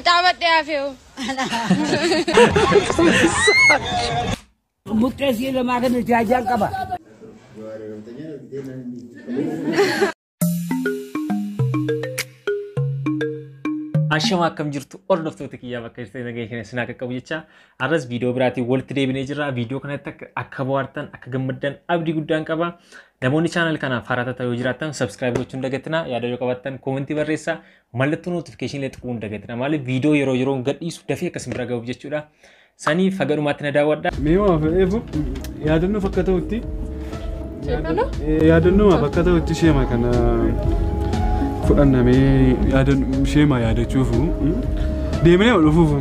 Dhaabadhee hafeewu. Murteessii lamaa kana jaajaan qaba. Ashama akkam jirtu hordoftoota kiyyaa bakka jirtan nageenya keenya sinaa qaqqabu jecha har'as viidiyoo biraatiin walitti deebinee jirra. Viidiyoo kanatti akka bohaartan akka gammaddan abdii guddaan qaba. Namoonni channel kanaaf haaraa ta'an yoo jiraattan subscribe gochuun hin dagatinaa. Yaada yoo qabaattan koomentii barreessaa. Mallattoo notification illee tuquu hin dagatinaa. Maaliif viidiyoo yeroo yeroon gadhiisu dafee akka isin bira gahuuf jechuudha. Saniif haga dhumaatti na daawwadha. Mee waa fedheefu yaadannoof akka ta'utti yaadannoof akka ta'utti sheema kana fudhannamee sheema yaadachuufu deemnee dhufuufu.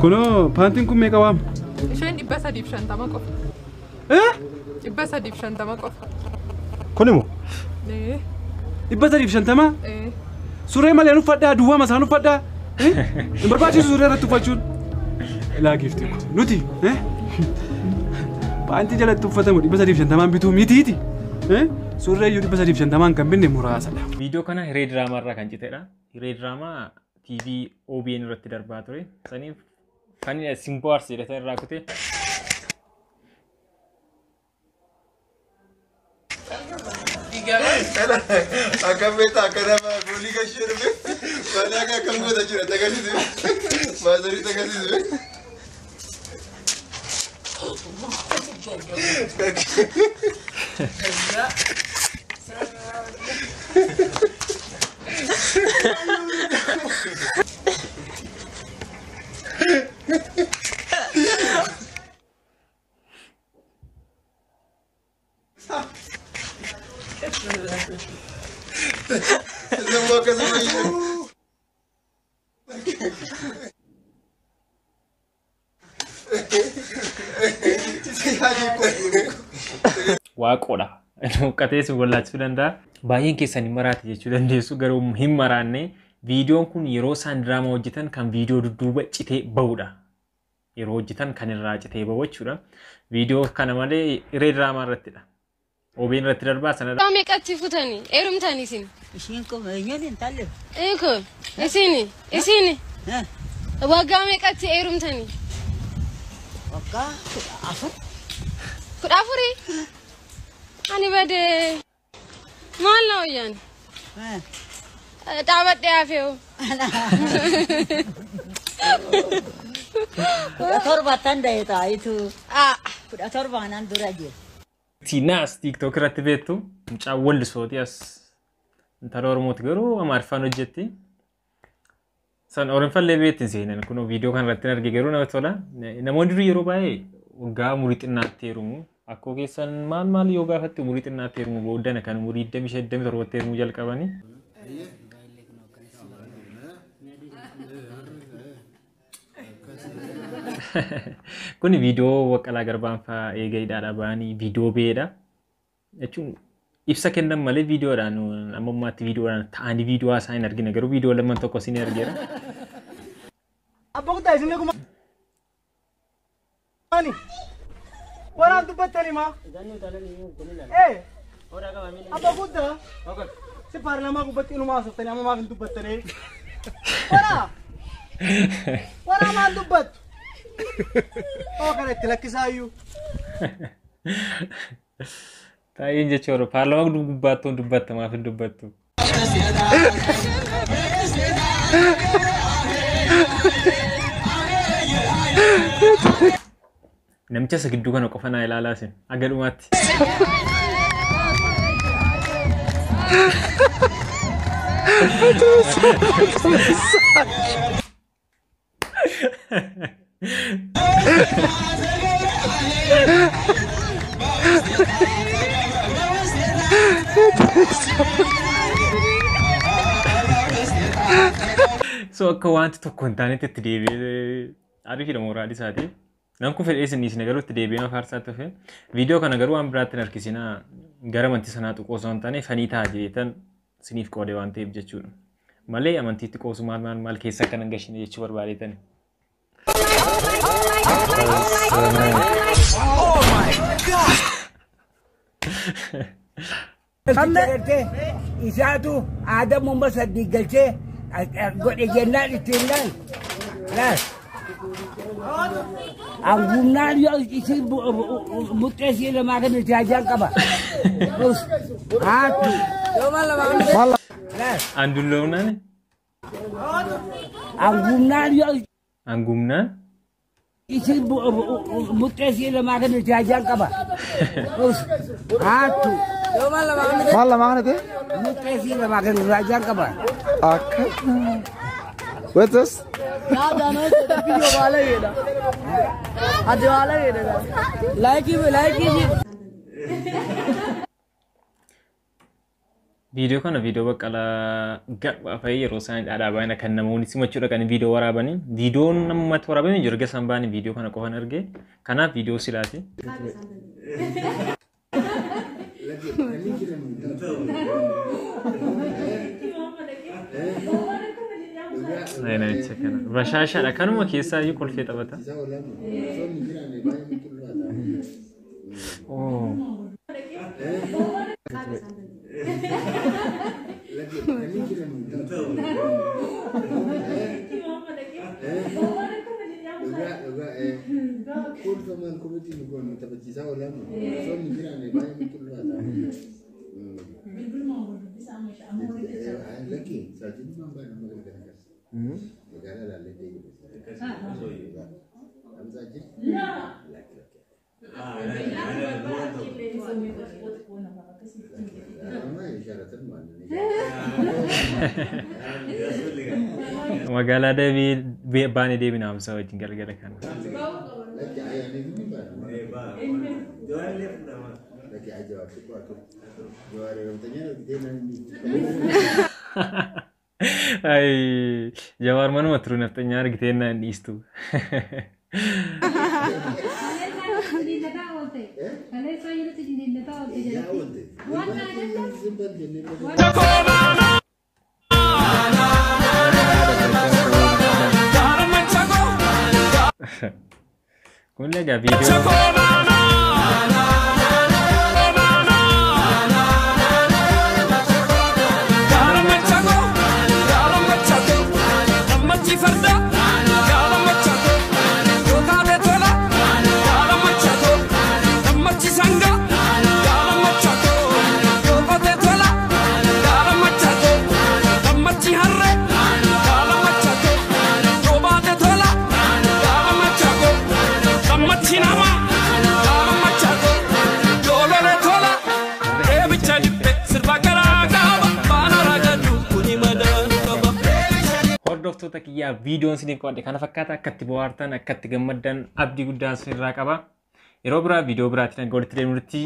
Kunoo paantiin kun meeqa waama? Isheen 350 qofa. 350 qofa. Kun immoo? 350? Suree malee uffadhaa duwwaa masaan uffadhaa. Hin barbaachisu suree irratti uffachuun. Ilaa giiftii kun nuti paantii jalatti uffatamu 350 bituu mitiiti. Surree iyyuu 350 kan binne muraasadha. Viidiyoo kana Hiree Diraamaa irraa kan citedha. Hiree Diraamaa TV OBN irratti darbaa ture. Saniif fani simboo arsii jedhatan irraa kute. Akkam beektaa akka nama goolii gashee dhufe malee akka akkam goota jira tagarsiisu maazarii tagarsiisu. Waaqoodha. Uqqatee si wallaachisuu danda'a. Baay'een keessan hin maraate jechuu dandeessu garuu hin maraanne viidiyoon kun yeroo isaan diraamaa hojjetan kan viidiyoo dudduuba citee bahudha. Yeroo hojjetan kan irraa citee bahu jechuudha. Viidiyoo kana malee Hiree Diraamaa irrattidha. OBN irratti darbaa sanadha. Meeqatti futanii heerumtanii isin? Ishiin kun eenyuun hin talle? Eeko isini isini waggaa meeqatti heerumtanii? Waggaa 14. 14? Ani badee maal na wayyaan? Dhaabadhee hafeewu. 17 tan da'e taayitu. 17 dura jira. Tiinaas TikTok irratti beektu mucaa wallisooti as intala Oromooti garuu Amaariffaan hojjetti. San Oromfallee beekti seenan kun viidiyoo kana irratti arge garuu namatti tola. Namoonni durii yeroo baay'ee waggaa umurii xinnaatti heerumu. Akkoo keessan maal maal yoo gaafatte umurii xinnaatti heerumu booddana kan umurii 25 27 heerumuu jalqabanii. Kun viidiyoo Baqqalaa Garbaan fa'aa eega hidhaadhaa ba'anii viidiyoo ba'edha. Jechuun ibsa kennan malee viidiyoodhaan amma ammaatti viidiyoodhaan ta'anii viidiyoo haasaa hin argine garuu viidiyoo lamman tokko isin argeera. Abbaa guddaa isin eeguma. Ani waraan dubbattani maa? Abbaa guddaa si paarlaamaa gubbatti inuma haasoftanii amma maaf hin dubbattanii? Waraa waraa maal dubbattu? Oo kana itti lakkisaayyuu. Taa'een jechuudha paarlaamaa gubbaatti dubbatta maaf hin dubbattu? Namicha isa gidduu kana qofa naa ilaalaa isin haga dhumaatti. So akka wanti tokko hin taanetti itti deebi'ee ariifidha mooraalii isaati. Nan kun fedhee isin dhiisne garuu itti deebi'ee faarsaatti dhufe. Viidiyoo kana garuu waan biraatti hin harkisinaa gara amantii sanaa tuquu osoo hin taane fanii ta'a jedheetan isiniif qoode waan ta'eef jechuudha. Malee amantiitti qoosu maal maal maal keessa akka nan gashine jechuu barbaadeetani. Oh my God! Gartee isaatu aadaa mumma sadii galchee godhe jennaan ittiin laal. Laal. Angumnaan yoo isin muxxee sii lamaa kan jaajaan qaba. Haatu. Laal. Andulloomnaan Angumnaan yoo angumnaan isin muxxee sii lamaa kan jaajaan qaba. Haatu. Maal lamaa kana ta'e? Muxxee sii lamaa kan jaajaan qaba. Akka. What's this? Viidiyoo kana viidiyoo Baqqalaa Garbaa fa'i yeroo isaan dhadhaa baay'ina kan namoonni simachuu dhaqanii viidiyoo waraabanii viidiyoon namatti waraabame jiru erga isaan ba'anii viidiyoo kana qofan arge kanaaf viidiyoo silaati. Namicha kana bashaashaadha kanuma keessaa iyyuu kolfee taphata. Oh. Magaalaa deebii baanee deebina Hamsaa wajjin galgala kana. Ay, Jawaar manuma turu nafxanyaa argitee naan dhiistu. Kun egaa viidiyoo Hordoftoota kiyyaa viidiyoon isiniif qabadhe kana fakkaata akka itti bohaartan akka itti gammaddan abdii guddaa isinirraa qaba. Yeroo biraa viidiyoo biraatiin hanga walitti deemnutti